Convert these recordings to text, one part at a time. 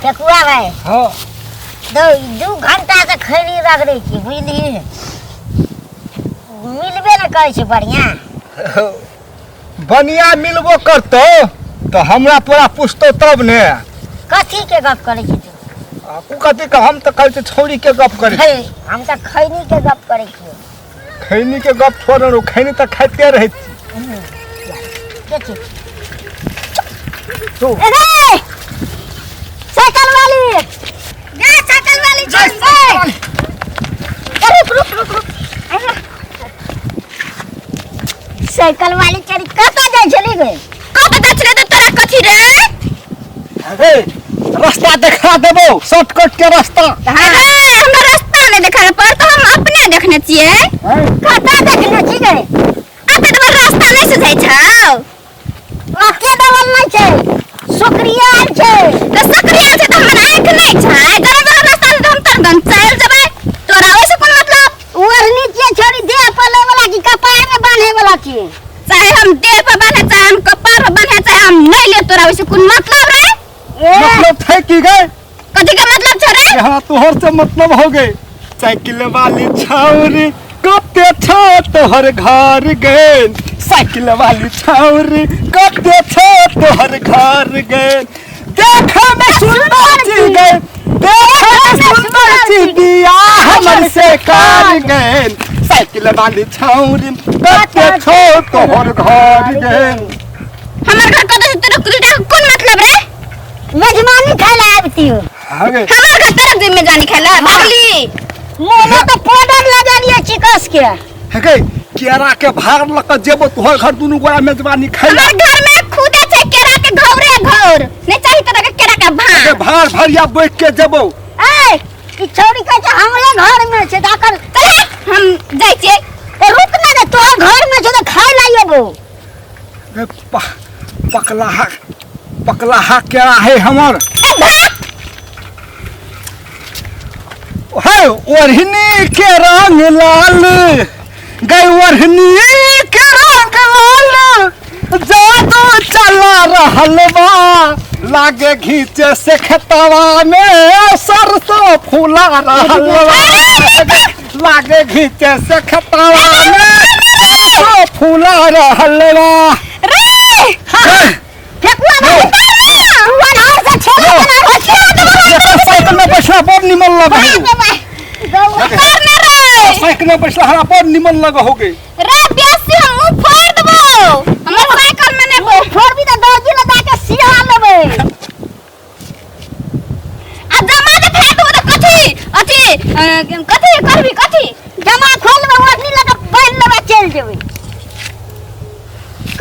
ठेकुआ भाई। हाँ। दो दू घंटा से खैनी रगड़ै छी, बुझलिही? मिलबे ने करै छै बढ़िया। बढ़िया मिलबो करतौ तऽ हमरा तोरा पूछतौ तब ने। कथी के गप करै छी तू? आ उ कथी के, हम तऽ कहै छी छौड़ी के गप करै छी। हे, हम तऽ खैनी के गप करै छियै। खैनी के गप छोड़ रो, खैनी तऽ खाइते रहै छी। के छी? तू। ए साइकिल वाली, गे साइकिल वाली, चल ए, रुक रुक रुक रुक। साइकिल वाली चली कतऽ जाइ छली गे? कतऽ जाइ छलै तऽ तोरा कथी रे? अरे रास्ता देखा देबो, शॉर्टकट के रास्ता। अरे हमरा रास्ता नहि देखा पर तऽ हम अपने देखने छियै। कतऽ देखने छी गे? अते तऽ रास्ता नहि सुझै छौ। ओके देवल नहि छै, शुक्रिया छै। तऽ शुक्रिया छै तऽ हमर आँखि नहि छै? गरम गरम रास्ता छै तऽ हम तहन चलि जेबै, तोरा ओहिसँ कोन मतलब? ओढ़नी छियै छोड़ी देह पर लै वाला की कपार में बांधे वाला छियै? चाहे हम देह पर बांधे, चाहे हम कपार पर बांधे, चाहे हम नहि ले, तोरा ओहिसँ कोन मतलब रे? ए मतलब थे की गए? कथी के मतलब छै रे? यहाँ तोहर से मतलब हो गए। साइकिल वाली छौरी कते छौ तोहर घर गए, साइकिल वाली छौरी कते छौ तोहर घर गए, देखे में सुंदर छी गए, देखे में सुंदर छी, बियाह हमर से कर गए, साइकिल वाली छौरी कते छौ तोहर घर गए। हमर घर कतऽ छै तोरा कुलटा कोन मतलब रे? मेजबानी खाय लए आबती हो। हाँ गए। हमर घर तोरा जे मेजबानी खाय लए भागली। मुँह में तो पाउडर लगा लिया चिकस के। हे गई, केरा के भार लऽ कऽ जेबो तोहर घर दुनू गोरा मेजबानी खाय लए। हमर घर में खुदे छै केरा के घौरे घौर, नहीं चाही तोरा के केरा के भार। हे भार भरिया बैठ के जेबो। ए ई छौड़ी कहै छै हमरे घर में छै तऽ एकर चल हम जाइ छियै। ए रुक ना रे, तोहर घर में छै तऽ खाय लए एबो। हे पकलाहा पकलाहा केरा है हमर। ए भाग। हे ओढ़नी के रंग लाल गई, ओढ़नी के रंग लाल जादू चला रहल बा, लागे घीचे से खेतवा में सरसों फूला रहल बा, लागे घीचे से खेतवा में सरसों फूला रहल बा। रे हे, फेकुआ भाई, तू अनार से छेला बना एकर साइकिल में बैठला बड़ निमन लगे है। उतार ना रे। साइकिल में बैठला हमरा बड़ निमन लगे हो गई। रे बेसी हम मुंह फोड़ देबो, हमर साइकिल में नहीं बैठ। फोड़बी तऽ दर्जी लगा के सिया लेबै। आ जमा जे फाड़ देबो तऽ कथी अथी कथी करबी? कथी जमा खोल लेबै, ओढ़नी लगा बान्हि लेबै, चलि जेबै।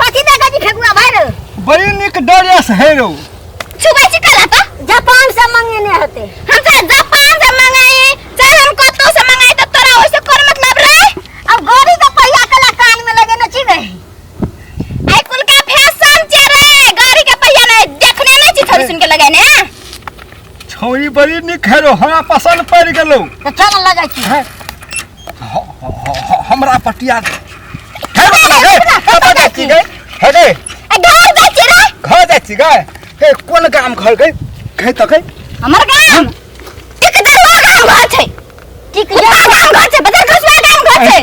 कथी देखै छी फेकुआ भाई रे? बड़ी नीक ड्रेस है रौ। छुबै छी कला तऽ जापान से मंगेने हेतै। हम चाहे जापान से मंगाई चाहे हम कतौ से मंगाई तऽ तोरा ओइसे कोन मतलब रे? अब गाड़ी के पहिया कला कान में लगेने छी गए? आई कुल का फैशन छै रे, गाड़ी के पहिया नहीं देखने नहीं छी थोड़ी सुन के लगेने। छौड़ी बड़ी नीक है रौ, हमरा पसंद पड़ि गेलौ। तऽ चल लगै छी। हैं? हमरा पटिया दे। हे रे, कतऽ जाइ छी गै? हे गै। ए घर जाइ छी रे। घर जाइ छी गै? हे कोन गाम घर गै? गै तऽ गै। हमर गाम टिक जरुआ गाम घर छै। टिक जरुआ गाम घर छै, बदर खसुआ गाम घर छै।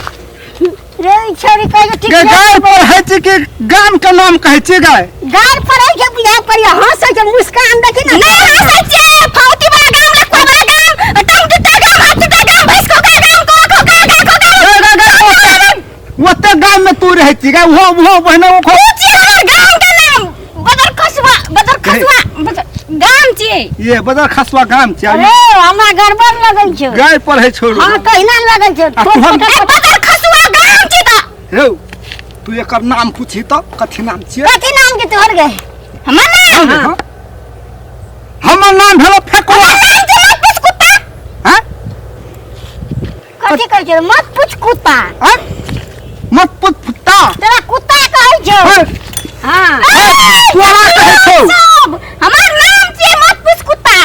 रे ई छौड़ी कहै छै टिक गै गाय पढ़ै छी कि गाम के नाम कहै छी गै? गाय पढ़ै छै बुझा पड़िया, हंसै छै मुस्कान देखी ना। नहीं हंसै छै, फौती वाला गाम लकुआ वाला गाम, टांग टूटा गाम, हाथ टूटा गाम, भैंस खोका गाम, कौआ खोका, गाय खोका। गै, गै, गै, ओते गाम में तू रहै छी गै, ओहो ओहो बहिना ओ खो। तू छी हमर गाम के नाम बदर खसुआ, बदर खसुआ बदर गाम छी। ये बदर खसुआ गाम छै। अरे हमरा गड़बड़ लगै छै। गाय पढ़ै छोड़ू। हम कहिना लगै छै। आ तू हम- ए बदर खसुआ गाम छी तऽ। रौ तू एकर नाम पूछी तऽ कथी नाम छियै? कथी नाम के तोहर गे? हमर नाम? हाँ। हमर नाम भेलो फेकुआ। हमर नाम छै मत पूछ कुत्ता। हैं? कथी कहै छै मत पूछ कुत्ता? हैं? मत पूछ कुत्ता। तोरा कुत्ता कहै छौ। हैं? हाँ। तोरा कहै छौ। सब हमर नाम छै मत पूछ कुत्ता।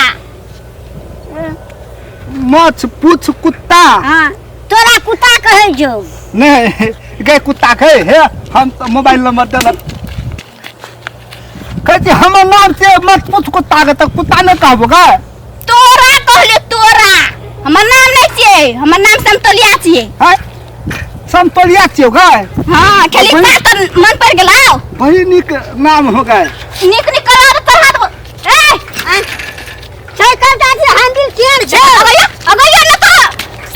मत पूछ कुत्ता। हाँ तोरा कुत्ता कहै छौ। नहीं गए कुत्ता गए हे, हम तो मोबाइल नंबर देलक। कह छी हमर नाम से मत पूछ कुत्ता के तऽ कुत्ता नहि कहबो गे। तोरा कहलियो तोरा, हमर नाम नहीं छियै, हमर नाम समतोलिया छियै। हैं, समतोलिया छियौ गे? हाँ, खेली बड़ी- पार तऽ मन पड़ि गेलौ। बड़ी नीक नाम हो गए। नीक नीक करा दे चढ़ा देबो। ए साइकिल दादी हैंडल केर छै। अगैया अगैया न तऽ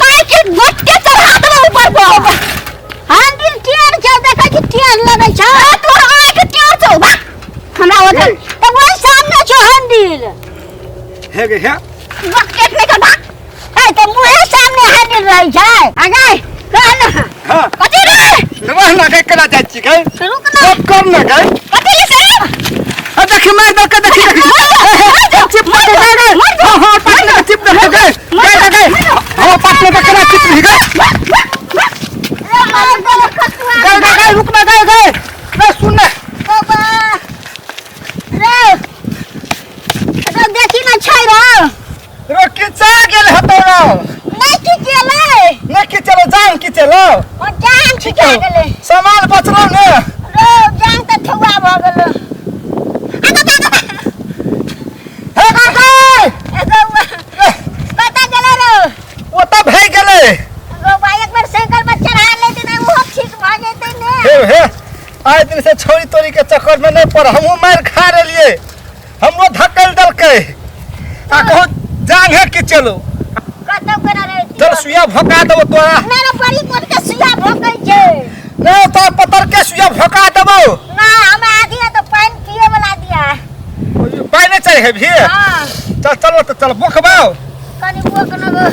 साइकिल गोट के चढ़ा देबो ऊपर पर। हैंडल केर छै, देखै छी टेढ़ लगै छै। ए, तोहर आँखि टेढ़ छौ बा, हमरा ओधल तऽ वही सामने छौ हैंडल। हे गे हे। गोट के नहि कर बा। ए तऽ मुँहे सामने हैंडल रहै छै। आ गए कह ना। हाँ। कथी रे? रह ना गे, केना जाइ छी गे? रुक ना। गप कर ना गे। कथी रे से? आ देखी मार दे के, देखी देखी चिप पकड़ गए गए। हाँ हाँ, पाटने के चिप देख गए गए गए। हाँ, पाटने के केना चिप रही गए। रे मार दे खतुआ। गए गए गए, रुक ना गए गए रे, सुन ना। बाबा रे, रे देखी ना छै रे। रो किचा गेल हतो रो। नहि खिचेलै। नहीं खिचेलो, जान खिचेलो। ओ जान खिचा गेलै। सामान बचलो ने। रे जान तऽ ठुआ भऽ गेलो। हे गए गए। एगो कतऽ गेलै रे? ओ तऽ भए गेलै। गौवा एक बेर साइकिल पर चढ़ा लेतै तऽ ओहो ठीक भऽ जेतै ने। हे हे, आइ दिन से छोरी तोरी के चक्कर में नहीं पड़, हमहूँ मारि खा रहिए, हमरो धकेल देलकै आ कहो जान है कि चलो। कतौ केना रहै? चल सुइया भोका देबो तोरा। ना ना, बड़ी मोट के सुइया भोकै छै। नहीं तो पतर के सुइया भोका देबो। ना, हमरा आधी तऽ पानि पिए वाला दिया। पानि चाहिए भी? हाँ। चल चलो तो चल, बोखबाओ। कनि बोक न गो।